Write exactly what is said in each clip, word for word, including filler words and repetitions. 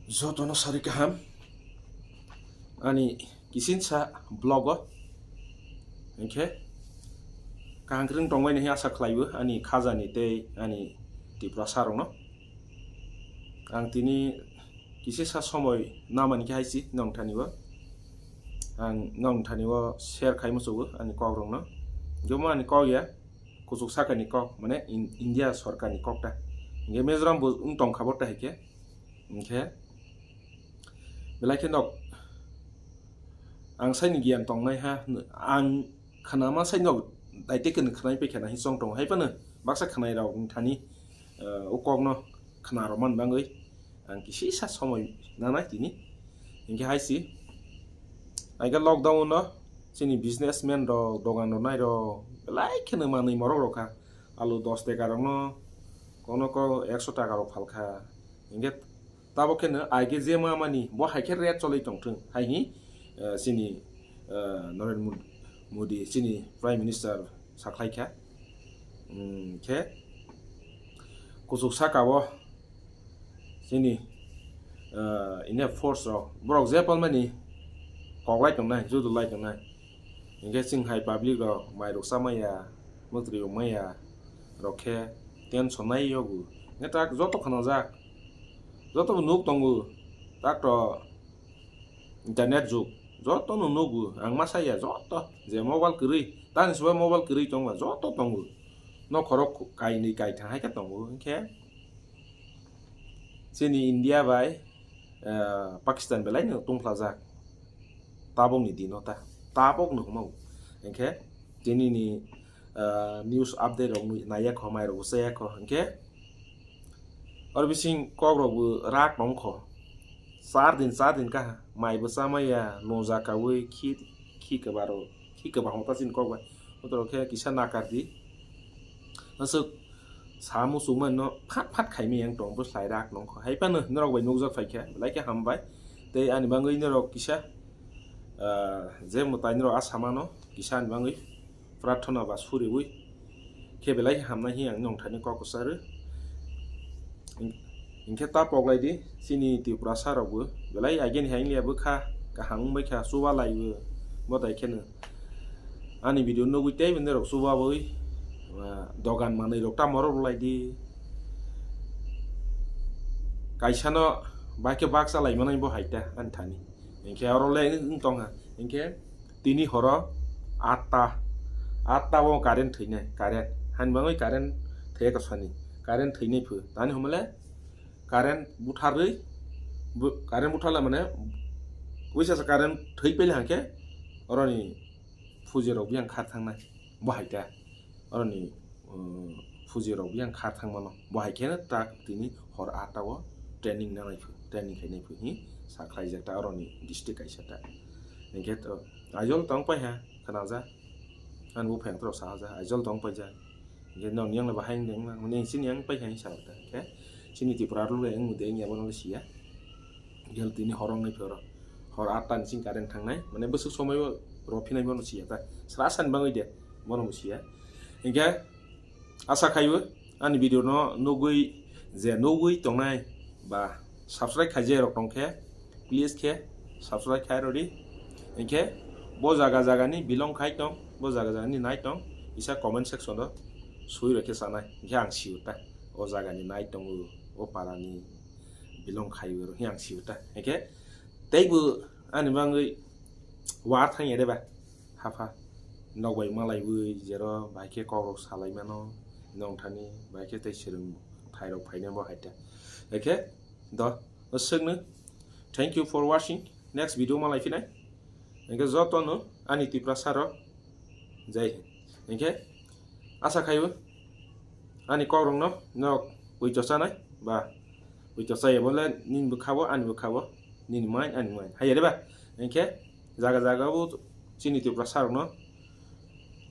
Jotono sari kaham ani kisinsa vlog o, hinkhe kaham kwrwng tongbai hinwi asa khlaibo ani khajani tei ani Tiprasa rokno. Ang tini kisinsa somoi namani khe haisi nongthani o, ang nongthani o share khai muchungo ani kok rokno. Jomo ani kok ya, kuchuk sakani kok, mane In-, India sorkarni kok ta. Hinkhe Mizoram bo wng tongkha bo ta hinkhe. Hinkhe belai khe nok ang saini giyan tongnai ha, ang khnama sai nok daite khe khwnai paikha na hi chong tongo, hai phano baksa khwnai rok wng thani, eh, o kokno khna rw man bangwi ang kisisa somoi nanai tini. Hinkhe hai si, aika lockdown no chini businessman rok, dogan rwnai rok belai kheno manwi morok rok kha, alu dos taka rokno kono ko ekso taka rok phal kha. Hinkhe tabok khe no aige je ma mani bo hai khe rate choloi tongthwng hai hi, eh, chini, eh, Narendra Modi, chini Prime Minister sakhlai kha. Hmm, khe kuchuk saka o chini, eh, India force rok borok je palmani koklai tongnai, judulai tongnai. Hinkhe chwng hai public rok mai rok chamaya, mwtwi rok maya rok khe tension nai yogo. Hinkhe tak joto khnajak, joto bo nuk tongo, tak to internet jug, joto no nugo, ang ma saya joto je mobile kwrwi, tani se bai mobile kwrwi tongba joto tongo, nokhorok kainwi kaitham hai khe tongo, hinkhe chini India bai, eh, Pakistan belai no tungphlajak. Tabokni dino ta, tabok no hwnmao. Hinkhe tini ni, ah, news update rok nai-, naiya kho, mai rok bo chaya kho. Hinkhe oro bising kok rok bo rak tong kho. Char din, char din kaha mai bo chamaya, noja kawi, khi, khi kwbaro, khi kwbangma ta chini kok bai. Botorok khe kisa nakar di. Aswk sa muchungmano phat phat khaimai yang tong bwslai rak nongkho. Hai phano norok bai nukjak phaikha, belai khe hambai. Tei ani bagwi norok kisa, ah, je mwtai norok a samano kisa ani bagwi prarthana ba suriwi khe belai khe hamnai hi ang nongthani kok kwcharwi. Hinkhe ta poklai di, chini Tiprasa rok bo belai ageni hai wngya bwkha, kaham wngbai kha, chuba lai bo, bo tai kheno. Ani video nugwi tei bini rok chuba bai, ah, dogan manwi rok tamo rw lai di. Kaisa no bai khe baksa lai manai bo hai ta ani thani. Hinkhe oro le wng tong ha. Hinkhe tini horo atta, atta o current thwinai, current. Hani bagwi current thwiya kwsani. Current thwinai phu. Tani hwnmale current butharwi, bu-, current butharla mane, uisa sa current thwi paila hangkhe, oroni phuji rok biyang khar thangnai. Bo hai ta. Oroni, uh, phuji rok biyang khar thangmano. Bo hai kheno tak tini hor atta o training nanai phu, training khainai phu hi sa khlaijak ta oroni district kaisa ta. Hinkhe to Aizawl tong pai ha, khwnaja. Ani buphang rok sa ha ja, Aizawl tong pai ja. Hinkhe nong yang le bahai wng de wng nang, nini chini yang pai ha sa ta. Hinkhe chini Tripura rok le wng de wng ya bono le siya. Gel tini hor wngnai phai oro. Hor atta ni sing current thangnai. Mane bwswk somoi o rw phinai bono siya ta. Sra san bangwi de bono bo siya. Hinkhe asa khaiwi ani video no nugwi je nugwi tongnai ba subscribe khaijak rok tongkhe please khe subscribe khai rodi. Hinkhe bo jaga jaga ni belong khai tong, bo jaga jaga ni nai tong, kisa comment section o sui rokhe sanai. Hinkhe ang siyo ta o jaga ni nai tongo, o para ni belong khai ro hinkhe ang siyo ta. Hinkhe teibo ani bagwi wa thang ya de ba hapha. Nok bai malaiwi jero bai khe kok rok salai mano, nongthani bai khe tei swrwng thai rok phaina bo hai ta. Hinkhe do swkno thank you for watching. Next video malai phinai. Hinkhe joto no ani Tiprasa rok jai hind. Hinkhe asa khaibo ani kok rokno nok ui to chanai ba ui to chaya bo le nini bwkha bo ani bwkha bo nini mai ani mai hai ya de ba. Hinkhe jaga jaga bo chini Tiprasa rokno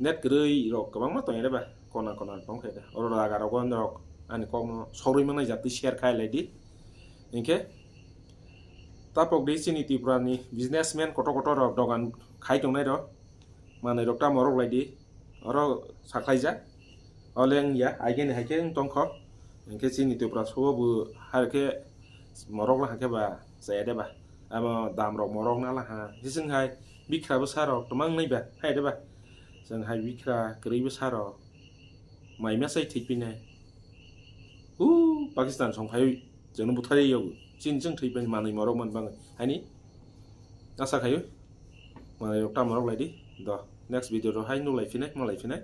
net kwrwi rok kwbangma tong ya de ba kona kona tong khe de. Oro jaga rogo norok ani kokno sorwi manai jatwi share khai lai di. Hinkhe tapok di chini Tripura ni businessman kotor kotor rok dogan khai tongnai rok manwi rok ta morok lai di. Oro sakhlaijak. Ole wngya, aigeni hai khe wng tongkho. Hinkhe chini Tripura sobo bo hai khe morok lai hai khe ba Chaya de ba? Amo dam rok morok nala ha. Hising hai bikra bwsa rok twmang nai ba? Hai de ba? Chwng hai bikra kwrwi bwsa rok mai ma sai thwi pinai. U Pakistan song phaiwi chwngno butharwi yogo. Chin chwng thwi pin manwi morok man bangwi. Haini asa khayo. Manwi rok ta morok lai di. Do next video ro hai nuk lai phinai, ma lai phinai.